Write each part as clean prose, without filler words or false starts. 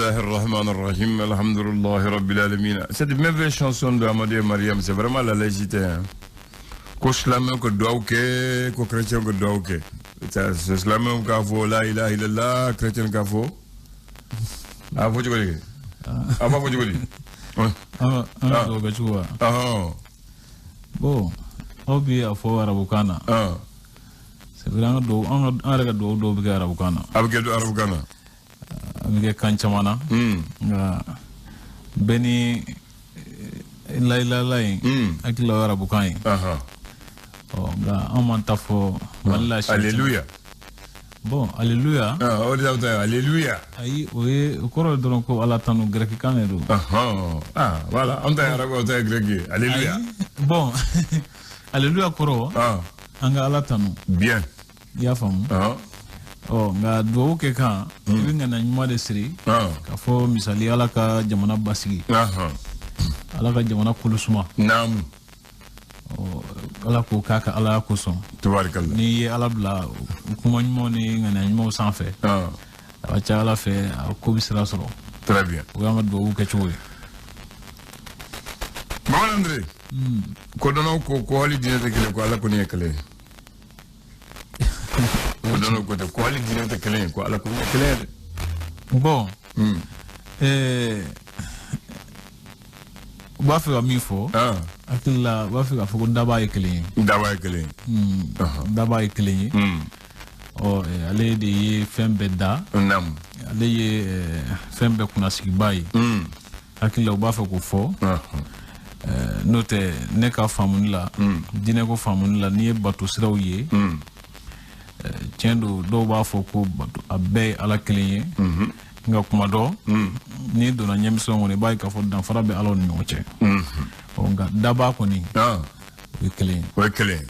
Bismillahir Rahmanir Rahim, Alhamdulillahi Rabbil Alamin. Cette merveilleuse chanson de Amadou et Mariam, c'est vraiment la laïcité. Hein? Ko silamɛw ka duwawu kɛ, ko chrétien ka duwawu kɛ. Silamɛw k'a fɔ la ilaha illallah, chrétien k'a fɔ. A fɔ cogo di? A b'a fɔ cogo di? An ka duwawu kɛ cogo wa? Bon, aw bi a fɔ arabukan na. C'est vrai, an yɛrɛ ka duwawu dɔw bɛ kɛ arabukan na. A bɛ kɛ arabukan na. A bɛ kɛ kan caman na. Nka bɛɛ ni la ilaha illallah in hakili la o ye arabukan ye. Ɔ nka an m'an ta fɔ Mali la. Alléluia. Bon, alléluia. O de y'aw ta ye, alléluia. Ayi, o ye o kɔrɔ ye dɔrɔn ko Ala tanu, grec kan de don. Ah, voilà, an ta ye arabu, aw ta ye grec ye. Alléluia. Bon, alléluia kɔrɔ. An ka Ala tanu. Bien. I y'a faamu? Ɔ nka duwawu kɛ kan, i bɛ ŋaniya ɲuman de siri. K'a fɔ misali Ala ka jamana basigi. Ala ka jamana kolo suma. Naamu. Ala k'o k'a ka Ala kosɔn. Tabarikala. N'i ye Ala bila kuma ɲumanw ni ŋaniya ɲumanw sanfɛ. A ka ca Ala fɛ a ko bɛ sira sɔrɔ. Très bien. O y'an ka duwawu kɛcogo ye. Maman André. Kodɔnnaw ko hali diinɛ tɛ kelen, ko Ala kɔni ye kelen ye. Kodɔnnaw ko ten, ko hali diinɛ tɛ kelen ye, ko Ala kɔni ye kelen ye dɛ. Bon. U b'a fɛ ka min fɔ. Hakili la u b'a fɛ k'a fɔ ko dabaa ye kelen ye. Dabaa ye kelen ye. Dabaa ye kelen ye. Ɔ ale de ye fɛn bɛɛ da. Naamu. Ale ye fɛn bɛɛ kunnasigibaa ye. Hakili la u b'a fɛ k'o fɔ. N'o tɛ ne ka faamuni la. Diinɛko faamuni la, n'i ye bato siraw ye. Tiɲɛ don, dɔw b'a fɔ ko a bɛɛ ye Ala kelen ye. Nka kuma dɔ n'i donna ɲɛmisɛnw kɔnɔ, i b'a ye k'a fɔ danfara bɛ Alaw ni ɲɔgɔn cɛ. Ɔ nka dabaa kɔni, o ye kelen ye. O ye kelen ye.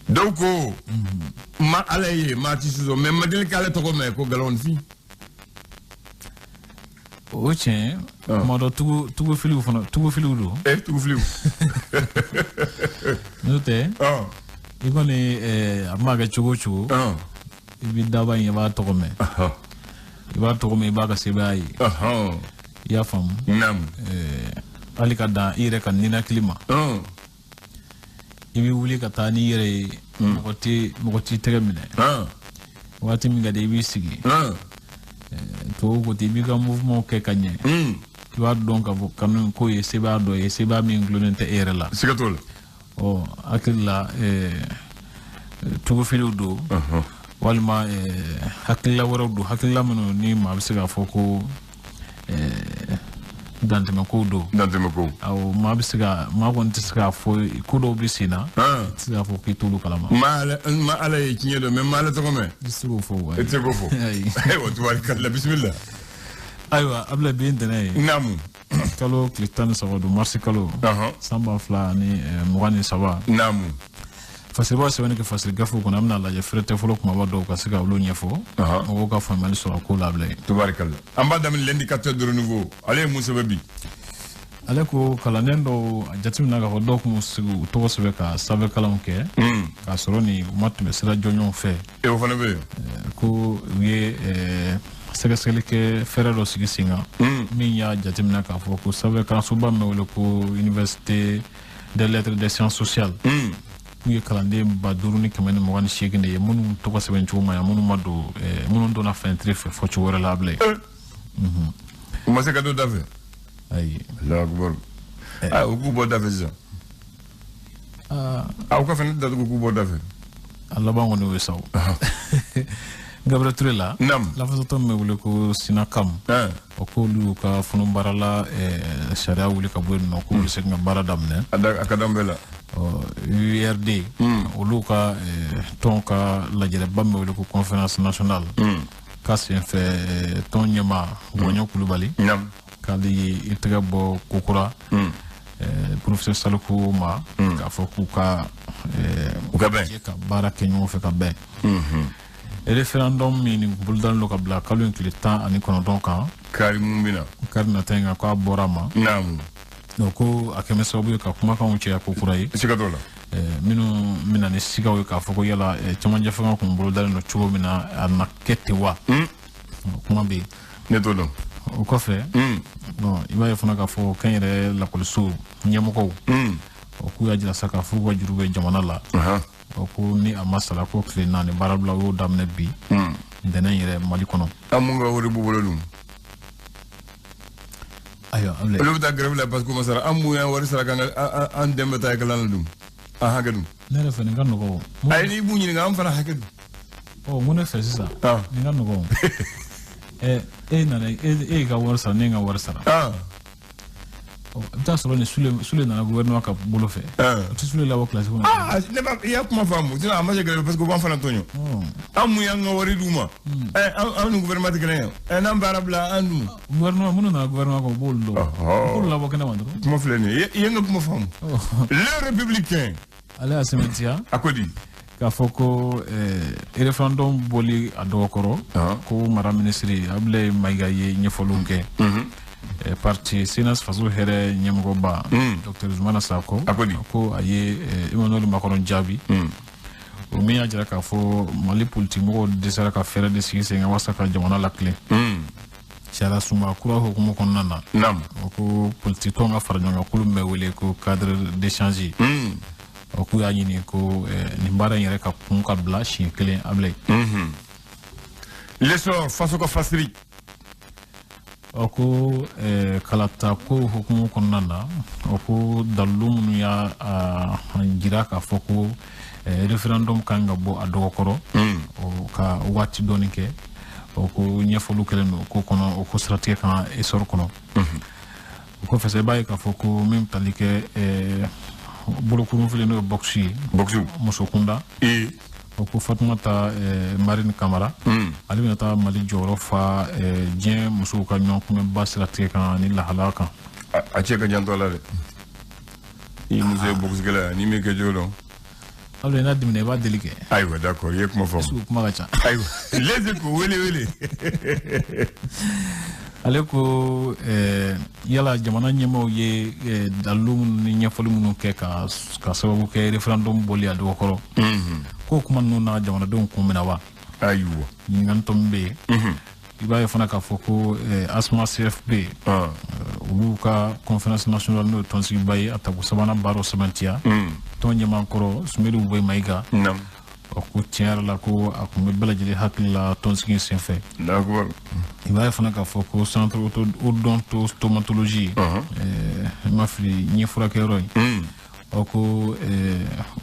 Dɔw ko ma Ala ye maa ti sɔsɔ, mɛ ma deli k'ale tɔgɔ mɛn, ko galonfin. O tiɲɛ, kuma dɔ tugufiliw fana, tugufiliw don. Tugufiliw. N'o tɛ, i kɔni a ma kɛ cogo o cogo, i bɛ daba in, i b'a tɔgɔ mɛn. I b'a tɔgɔ mɛn, i b'a ka sebaaya ye. I y'a faamu? Naamu. Hali ka dan i yɛrɛ ka ninakili ma. I bɛ wuli ka taa n'i yɛrɛ ye, mɔgɔ t'i tɛgɛ minɛ. Waati min ka di i b'i sigi. Tubabu ko ten, i b'i ka mouvement kɛ ka ɲɛ. I b'a dɔn k'a fɔ kanu ko ye sebaaya dɔ ye, sebaaya min gulonnen tɛ e yɛrɛ la. Siga t'o la. Ɔ hakili la tugufiliw don. Walima hakilila wɛrɛw don, hakilila minnu ni maa bɛ se k'a fɔ ko dantɛmɛkow don. Dantɛmɛkow. Awɔ, maa bɛ se ka, maa kɔni tɛ se k'a fɔ ko dɔw bɛ sen na. I tɛ se k'a fɔ k'i t'olu kalama. Ma Ala ye tiɲɛ don, mɛ ma Ala tɔgɔ mɛn. I tɛ se k'o fɔ wa? I tɛ se k'o fɔ. Ayiwa, tubarikala, bisimila. Ayiwa, Abulayi, bi ye ntɛnɛn ye. Naamu. Kalo tile 13 don, marisi kalo. San 2023. Naamu. Fasiribaw sɛbɛnni kɛ fasiri gafew kɔnɔ, an bɛna lajɛ fɛrɛ tɛ fɔlɔ kumaba dɔw ka se ka olu ɲɛfɔ. Mɔgɔw ka faamuyali sɔrɔ a ko la, Abulayi. Tubarikala. An b'a daminɛ l'indicateur de renouveau. Ale ye mun sɛbɛn bi? Ale ko kalanden dɔw a jateminɛ k'a fɔ dɔw tun sigi u tɔgɔ sɛbɛn ka sanfɛ kalanw kɛ. K'a sɔrɔ nin u ma tɛmɛ sira jɔnjɔnw fɛ. O fana bɛ yen. Ko u ye sɛgɛsɛgɛli kɛ fɛɛrɛ dɔ sigi sen kan. Min y'a jateminɛ k'a fɔ ko sanfɛ kalansoba min bɛ wele ko université des lettres des sciences sociales. K'u ye kalanden 5128 de ye minnu tɔgɔ sɛbɛn cogo ma ɲa, minnu ma don, minnu donna fenêtre fɛ fɔ cogo wɛrɛ la, Abulayi. U ma se ka don da fɛ? Ayi. Allahu akbar. U k'u bɔ da fɛ sisan. U ka fenêtre datugu k'u bɔ da fɛ. A laban kɔni o ye sa o. Gabriel Touré la. Naamu. Lafasatɔ min bɛ wele ko Sinakam. O k'olu y'u ka funubaarala sariya wuli ka bɔ yen nɔ, k'u bɛ segin ka baara daminɛ. A ka d'an bɛɛ la. URD. Olu ka tɔn ka lajɛrɛba min bɛ wele ko conférence nationale. K'a senfɛ tɔn ɲɛmaa Gɔɲɔ Kulubali. Naamu. K'ale ye i tɛgɛ bɔ kokura. Professeur Saliku ma. K'a fɔ k'u ka. U ka bɛn. Ka baara kɛ ɲɔgɔn fɛ ka bɛn. Référendum min bolodalen don ka bila kalo in tile 19 kan. Kari mun bɛ na? Kari nata in kan, k'a bɔra a ma. Naamu. Donc ko a kɛmɛ sababu ye ka kumakanw caya ko kura ye. Siga t'o la. Minnu bɛna ni sigaw ye k'a fɔ ko yala cɛmancɛ fanga kun bolodalen don cogo min na, a na kɛ ten wa? Kuma bɛ yen. Ne t'o dɔn. O kɔfɛ, bon, i b'a ye fana k'a fɔ kɛnyɛrɛ lakɔliso ɲɛmɔgɔw, o k'u y'a jira sa k'a fɔ k'u ka juru bɛ jamana la. O ko ni a ma sara, ko tile 4 baarabila, o y'o daminɛ bi ntɛnɛn yɛrɛ Mali kɔnɔ. An mun ka wari b'u bolo dun? Ayiwa, Abulaye. Olu bɛ taa grève la parce que u ma sara. An mun y'an wari sara k'an ka an den bɛ taa kalan na dun, an hakɛ dun? Ne yɛrɛ fɛ, nin ka nɔgɔn o. Ayi, n'i b'u ɲininka, an fana hakɛ dun. Ɔ, mun ne fɛ sisan, nin ka nɔgɔn o. Ɛ, e nana, e y'i ka wari sara, ne ye n ka wari sara. I bɛ taa sɔrɔ ni Sule nana gouvernement ka bolo fɛ. O tɛ Sule labɔ kilasi kɔnɔ. Ah, ne b'a, i y'a kuma faamu, sinon a ma se grève parce que u b'an fana tɔɲɔ. An mun y'an ka wari d'u ma? Ɛ, an ni gouvernement tɛ kelen ye. Ɛ, n'an baara bila, an dun. Gouvernement minnu nana gouvernement kan, u b'olu dɔn. U b'olu labɔ kɛnɛ ma dɔrɔn. Kuma filɛ nin ye, i ye n ka kuma faamu. Le Républicain. Ale y'a sɛmɛntiya. A ko di? K'a fɔ ko référendum bɔli a dɔgɔkɔrɔ, ko mara minisiri Abdoulaye Maïga ye ɲɛfɔliw kɛ. Parti CNAS Faso Hɛrɛ ɲɛmɔgɔba, Dr Zoumana Sako, ko a ye Emmanuel Macron jaabi. O min y'a jira k'a fɔ Mali politikimɔgɔw dɛsɛra ka fɛɛrɛ de sigi sen kan walasa ka jamana lakilen. Sariya sunba kura hukumu kɔnɔna na, o ko politikitɔnw ka fara ɲɔgɔn kan kulu min bɛ wele ko cadre d'échange, o k'u y'a ɲini ko nin baara in yɛrɛ ka kun ka bila siɲɛ kelen, Abulaye. L'Essor, faso ka fasiri. O ko kalata ko hukumu kɔnɔna na, o ko dalilu minnu y'a jira k'a fɔ ko référendum kan ka bɔ a dɔgɔkɔrɔ, o ka waati dɔɔni kɛ, o ko ɲɛfɔliw kɛlen don ko kɔnɔ, o ko siratigɛ kan Essor kɔnɔ. O kɔfɛ sa, i b'a ye k'a fɔ ko min bɛ tali kɛ bolokurun fili, n'o ye boxe ye. Boxe. Muso kunda. O ko Fatumata Marine Kamara, ale bɛna taa Mali jɔyɔrɔ fa diɲɛ musow ka ɲɔgɔn kunbɛnba siratigɛ kan ni lahalaya kan. A cɛ ka jan tɔ la dɛ. I muso ye boxekɛla ye, n'i m'i kɛ cogo dɔn. Abulaye, n'a dimina, i b'a deli kɛ. Ayiwa, d'accord, i ye kuma faamu. Est-ce que kuma ka ca? Ayiwa, Les Échos, wele wele. Ale ko yala jamana ɲɛmaaw ye dalilu minnu ni ɲɛfɔli minnu kɛ ka sababu kɛ référendum bɔli a dɔgɔkɔrɔ, k'o kuma ninnu na jamanadenw kun minɛ wa? Ayiwa. Ɲininkali tɔ min bɛ yen, i b'a ye fana k'a fɔ ko ASMA CFP, olu ka conférence nationale, n'o ye tɔnsigiba ye, a tako sabanan baaraw sɛbɛntiya. Tɔn ɲɛmaa kɔrɔ Soumeylou Boubèye Maïga, o ko tiɲɛ yɛrɛ la, ko a kun bɛ bɛɛ lajɛlen hakili la tɔnsigi in senfɛ. I b'a ye fana k'a fɔ ko centre odontostomatologie, n ma fili, ɲɛ furakɛyɔrɔ in, o ko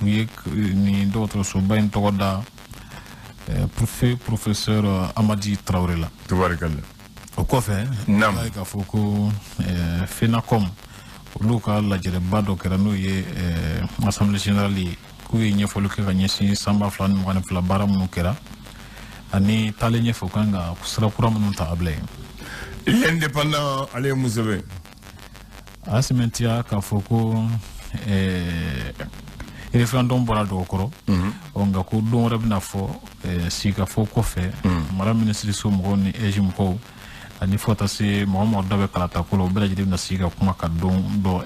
u ye nin dɔgɔtɔrɔsoba in tɔgɔ da professeur Amadi Traoré la. Tubarikalla. O kɔfɛ, i b'a ye k'a fɔ ko FENACOM, olu ka lajɛrɛba dɔ kɛra, n'o ye assemblée générale ye, k'u ye ɲɛfɔli kɛ ka ɲɛsin san 2022 baara minnu kɛra ani taalen ɲɛfɛ, u kan ka sira kura minnu ta, a bila yen. L'Indépendant, ale ye mun sɛbɛn? A y'a sɛmɛntiya k'a fɔ ko référendum bɔra dɔgɔkɔrɔ, ɔ, nka ko don wɛrɛ bɛna fɔ sigikafɔ kɔfɛ, mara minisiriso mɔgɔw ni AIGE mɔgɔw ani fo ka taa se mɔgɔ mɔgɔ da bɛ kalata ko la, o bɛɛ lajɛlen bɛna sigi ka kuma ka don dɔ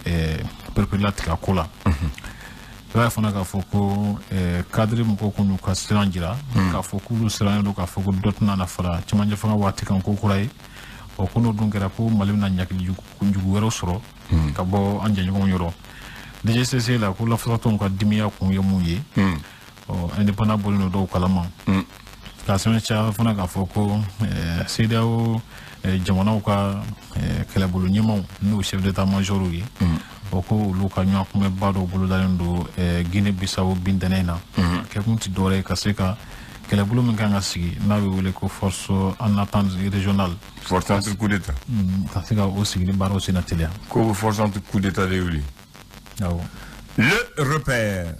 pereperelatigɛ a ko la. I b'a ye fana k'a fɔ ko cadre mɔgɔw kun y'u ka siran jira k'a fɔ k'olu sirannen don k'a fɔ ko dɔ tɛna na fara cɛmancɛ fanga waati kan ko kura ye. Ɔ, ko n'o dun kɛra, ko Mali bɛna ɲagili jugu wɛrɛw sɔrɔ ka bɔ an jɛɲɔgɔnw yɔrɔ. DGCC la, ko lafasatɔnw ka dimiya kun ye mun ye? Ɔ, Indépendant bɔlen don dɔw kalama. K'a sɛbɛntiya fana k'a fɔ ko CEDEAO jamanaw ka kɛlɛbolo ɲɛmaaw, n'o chef d'état major ye, o ko olu ka ɲɔgɔn kunbɛnba dɔw bolodalen don Guinée Bissau bintɛnɛ in na. Kɛkun tɛ dɔwɛrɛ ye ka se ka kɛlɛbolo min kan ka sigi, n'a bɛ wele ko force en attente régionale. Force anti coup d'état. Ka se ka o sigili baaraw senna teliya. Ko bɛ force anti coup d'état de wuli. Awɔ. Le Repère.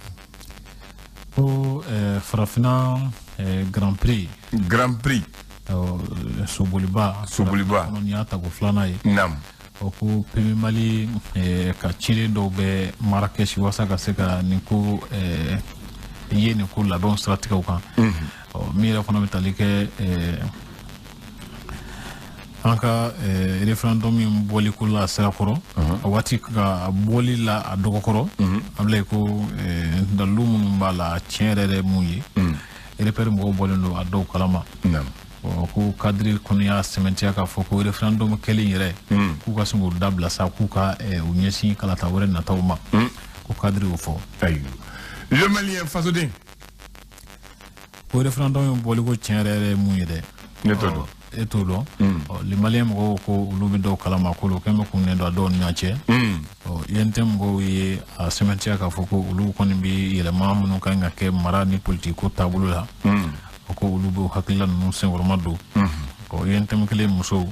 Ko farafinna Grand Prix. Grand Prix. Awɔ, soboliba. Soboliba. Nin y'a tako filanan ye. O ko PMU Mali ka ciden dɔw bɛ Marrakech walasa ka se ka nin ko ye, nin ko labɛnw siratigɛw kan. Ɔ, min yɛrɛ fana bɛ tali kɛ an ka référendum min bɔli ko la sira kɔrɔ, a waati ka bɔli la a dɔgɔkɔrɔ, a bila ko dalilu minnu b'a la, tiɲɛ yɛrɛ yɛrɛ mun ye, Repère mɔgɔw bɔlen don a dɔw kalama. Ko cadre kɔni y'a sɛmɛntiya k'a fɔ ko référendum kɛlen yɛrɛ k'u ka sin k'o dabila sa, k'u ka u ɲɛsin kalata wɛrɛ nataw ma, ko cadre y'o fɔ. Ayiwa, Le Malien, fasoden. Ko référendum in bɔli ko tiɲɛ yɛrɛ yɛrɛ ye mun ye dɛ? Ne t'o dɔn. E t'o dɔn. Le Malien mɔgɔw ko olu bɛ dɔw kalama, k'olu kɛn bɛ kun don a dɔw ni ɲɔgɔn cɛ. UNTM mɔgɔw ye a sɛmɛntiya k'a fɔ ko olu kɔni bɛ yɛlɛma minnu kan ka kɛ mara ni politiki ko taabolo la, o ko olu b'o hakilila ninnu senkɔrɔma don. UNTM kelen musow,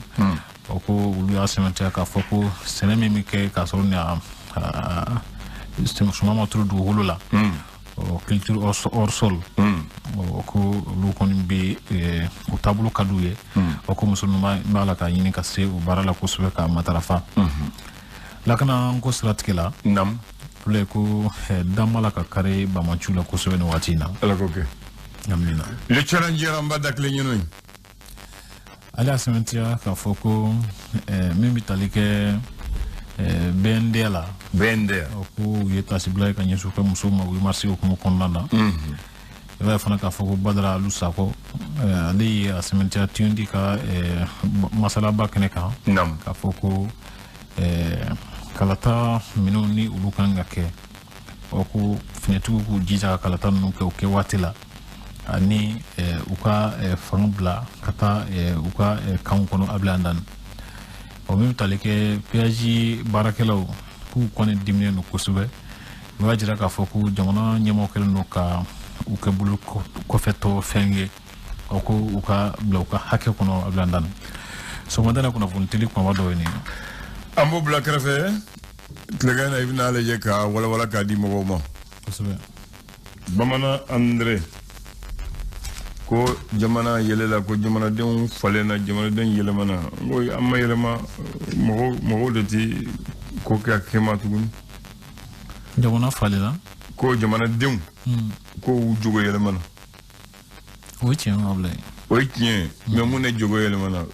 o ko olu y'a sɛmɛntiya k'a fɔ ko sɛnɛ min bɛ kɛ k'a sɔrɔ ni a suman ma turu dugukolo la, culture hors sol, ko olu kɔni bɛ o taabolo ka d'u ye. O ko muso ninnu b'a la k'a ɲini ka se o baara la kosɛbɛ k'a matarafa. Lakana ko siratigɛ la, olu ko dan b'a la ka kari bamaciw la kosɛbɛ nin waati in na. Ala k'o kɛ. Amina. Le Challenger, an b'a da kelen ɲɛnɔ ye. Ale y'a sɛmɛntiya k'a fɔ ko min bɛ tali kɛ BND la. BND. Ko u ye tasibila ye ka ɲɛsin u ka musow ma 8 mars hukumu kɔnɔna na. I b'a ye fana k'a fɔ ko Badara Alu Sakɔ, ale ye a sɛmɛntiya TUND ka masalaba kɛnɛ kan. K'a fɔ ko kalata minnu ni olu kan ka kɛ, o ko finitigiw k'u jija ka kalata ninnu kɛ o kɛ waati la, ani u ka fanga bila ka taa u ka kanw kɔnɔ Abila Andani. O min bɛ tali kɛ péage baarakɛlaw, k'u kɔni diminen don kosɛbɛ. U b'a jira k'a fɔ ko jamana ɲɛmɔgɔ kɛlen don ka u kɛ bolo kɔfɛtɔ fɛn ye, o ko u ka bila u ka hakɛ kɔnɔ Abila Andani. Sɔgɔmada in na kunnafoni teli kumaba dɔw ye nin ye. An b'o bila kɛrɛfɛ tilegan na, i bɛna lajɛ ka walawala k'a di mɔgɔw ma. Kosɛbɛ. Bamanan Andre ko jamana yɛlɛla, ko jamanadenw falenna, jamanadenw yɛlɛmana. N ko an ma yɛlɛma, mɔgɔw de ti ko kɛ a kɛma tuguni. Jamana falenna. Ko jamanadenw ko u jogo yɛlɛmana. O ye tiɲɛ ye Abulaye. O ye tiɲɛ ye, mais mun de jogo yɛlɛmana,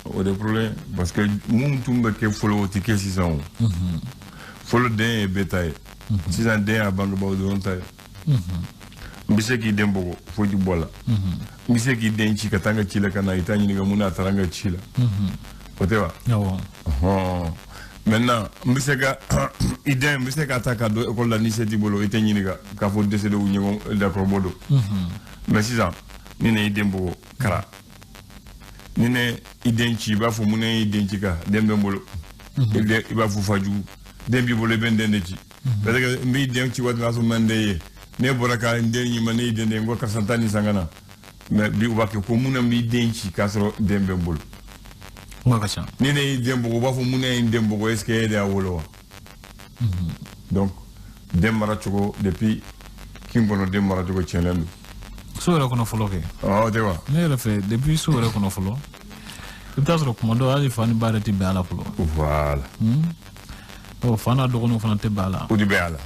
o de problème, parce que mun tun bɛ kɛ fɔlɔ, o ti kɛ sisan o. Fɔlɔ den ye bɛɛ ta ye, sisan den y'a bangebaaw dɔrɔn ta ye. N bɛ se k'i den bugɔ, foyi ti bɔ a la. N bɛ se k'i den ci ka taa n ka ci la ka na, i t'a ɲininka mun na a taara n ka ci la. O tɛ wa? Awɔ. Maintenant n bɛ se ka i den, n bɛ se k'a ta ka don ekɔli la ni se t'i bolo, i tɛ ɲininka k'a fɔ décédé u ɲɔgɔn dakɔrɔbɔ don. Mais sisan ni ne y'i den bugɔ kara, ni ne i den ci, i b'a fɔ mun ne y'i den ci ka den bɛ n bolo. I b'a fɔ fajugu, den b'i bolo, i bɛ n den de ci. Parce que n b'i den ci waati min, o y'a sɔrɔ n ma n den ye. Ne bɔra ka n den ɲuman, ne y'i den de ye, n ko karisa taa nin san ka na. Mais bi u b'a kɛ ko mun na n b'i den ci k'a sɔrɔ den bɛ n bolo. Kuma ka ca. Ni ne y'i den bugɔ, u b'a fɔ mun ne ye n den bugɔ, est ce que e de y'a wolo wa? Donc den maracogo depuis kin kɔnɔ, den maracogo tiɲɛnen don. So yɛrɛ kɔnɔ fɔlɔ kɛ. Ɔ tɛ wa? Ne yɛrɛ fɛ depuis so yɛrɛ kɔnɔ fɔlɔ, i bɛ taa sɔrɔ kuma dɔw hali fa ni ba yɛrɛ tɛ bɛn a la fɔlɔ. Voilà. Ɔ fa n'a dɔgɔninw fana tɛ bɛn a la. O de bɛ a la.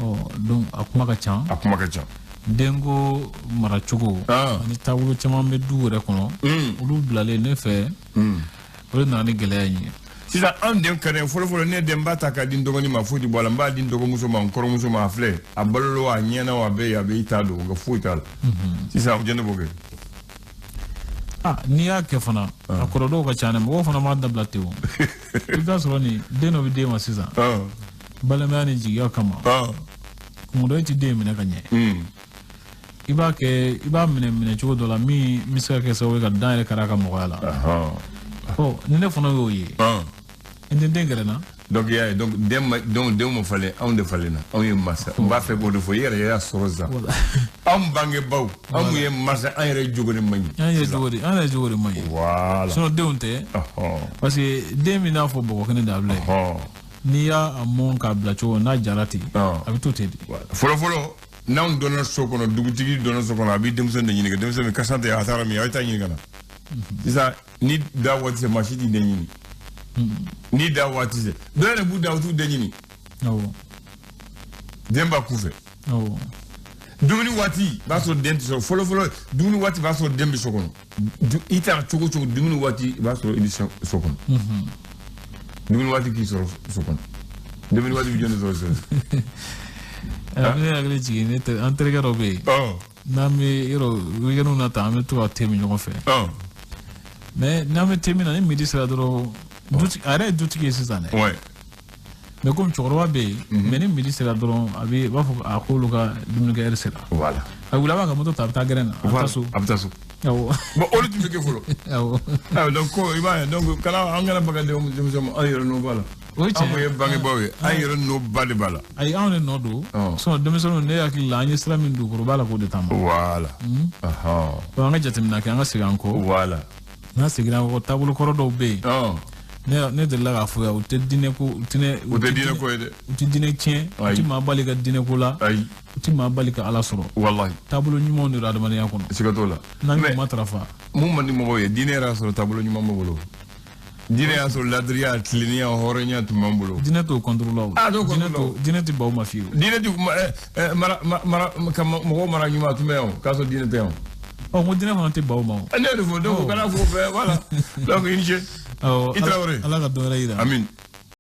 Ɔ donc a kuma ka ca. A kuma ka ca. Denko maracogo ani taabolo caman bɛ du yɛrɛ kɔnɔ, olu bilalen ne fɛ, o de nana ni gɛlɛya in ye. Sisan anw den ka di fɔlɔ fɔlɔ, ne den b'a ta k'a di n dɔgɔnin ma, foyi tɛ bɔ a la. N b'a di n dɔgɔmuso ma, n kɔrɔmuso ma, a filɛ, a balola wa, a ɲɛna wa, a bɛ yen, a bɛ i t'a dɔn, nka foyi t'a la. Sisan jɔn de b'o kɛ? Ah, n'i y'a kɛ fana, a kɔrɔ dɔw ka ca dɛ, mɔgɔw fana b'a dabila ten o. I bɛ taa sɔrɔ nin den dɔ bɛ den ma sisan, balimaya ni jigiya kama, kuma dɔ e ti den minɛ ka ɲɛ. I b'a kɛ, i b'a minɛ cogo dɔ la min bɛ se ka kɛ sababu ye ka dan yɛrɛ kari a ka mɔgɔya la. Ɔ ni ne fana y'o ye, n tɛ den gɛrɛ na. Donc i y'a ye, donc den ma, donc denw ma falen, anw de falenna, anw ye masa. N b'a fɛ k'o de fɔ, i yɛrɛ y'a sɔrɔ sisan. Anw bangebaaw, anw ye masa, an yɛrɛ jogo de man ɲi. An yɛrɛ jogo de, an yɛrɛ jogo de man ɲi. Voilà. Sinon denw tɛ. Parce que den bɛ n'a fɔ bɔgɔ kɛnɛ da bila ye. N'i y'a mɔn k'a bila cogo n'a jara ten, a bɛ to ten de. Fɔlɔ fɔlɔ, n'anw donna so kɔnɔ, dugutigi donna so kɔnɔ, a b'i denmisɛn de ɲininka, denmisɛn min karisa tɛ, a taara min, a ye taa ɲininka na. Sisan ni da waati se, maa si t'i den ɲini. Ni da waati se, dɔw yɛrɛ b'u da, u t'u den ɲini. Den b'a kun fɛ. Dumuni waati i b'a sɔrɔ den tɛ sɔrɔ. Fɔlɔ fɔlɔ dumuni waati b'a sɔrɔ den bɛ so kɔnɔ. I taara cogo o cogo, dumuni waati i b'a sɔrɔ i bɛ so kɔnɔ. Dumuni waati k'i sɔrɔ so kɔnɔ. Dumuni waati bɛ jɔn de sɔrɔ sisan? A bɛ ne hakili jigin, ne an terikɛ dɔ bɛ yen. N'an bɛ yɔrɔ weekend na tan, an bɛ to ka te min ɲɔgɔn fɛ. Mais n'an bɛ te min na, ni midi sera dɔrɔn, a yɛrɛ ye dutigi ye sisan dɛ. Mais komi cɛkɔrɔba bɛ yen, mais ni midi sera dɔrɔn, a bɛ b'a fɔ a k'olu ka dumunikɛ heure sera. A wuli, a b'a ka moto ta, a bɛ taa gɛrɛn na, a bɛ taa so. A bɛ taa so. Awɔ. Bon, olu tun bɛ kɛ fɔlɔ. Awɔ. Ayiwa, donc ko i b'a ye, donc kana an kana baga denmisɛnw ma, an yɛrɛ nɔ b'a la. O ye Anw tiɲɛ ye bangebaaw ye, an yɛrɛ nɔ ba de b'a la. Ayi, anw de nɔ don. Sinon denmisɛnninw, ne hakili la, an ye sira min don, kɔrɔ b'a la k'o de taama. Voilà. Bon, an ka jateminɛ kɛ, an ka segin an kɔ. N'an seginna an kɔ, taabolo kɔrɔ dɔw bɛ yen. Ne delila k'a fɔ yan, u tɛ diinɛ ko, u tɛ U tɛ diinɛ ko ye dɛ. U tɛ diinɛ tiɲɛ, u tɛ maa bali ka diinɛ ko la. Ayi. U tɛ maa bali ka Ala sɔrɔ. Walahi. Taabolo ɲumanw de don adamadenya kɔnɔ. Siga t'o la. N'an y'u matarafa. Mun man di mɔgɔw ye, diinɛ yɛrɛ y'a sɔrɔ taabolo ɲuman b'u bolo. Diinɛ y'a sɔrɔ ladiriya, tilennenya, hɔrɔnya tun b'an bolo. Diinɛ t'o contre la o. Ah, t'o contre la o. Diinɛ tɛ baw ma fiyewu. Diinɛ tɛ mara mara ka mɔgɔw mara ɲuman tun bɛ yan o, k'a sɔrɔ diinɛ tɛ yan o. Ɔ, n ko diinɛ fana tɛ baw ma o. Ne y'o de fɔ, donc kana fɔ bɛɛ, voilà. Donc i ni ce. Awɔ. I Tarawele. Ala ka dɔ wɛrɛ yira. Amin.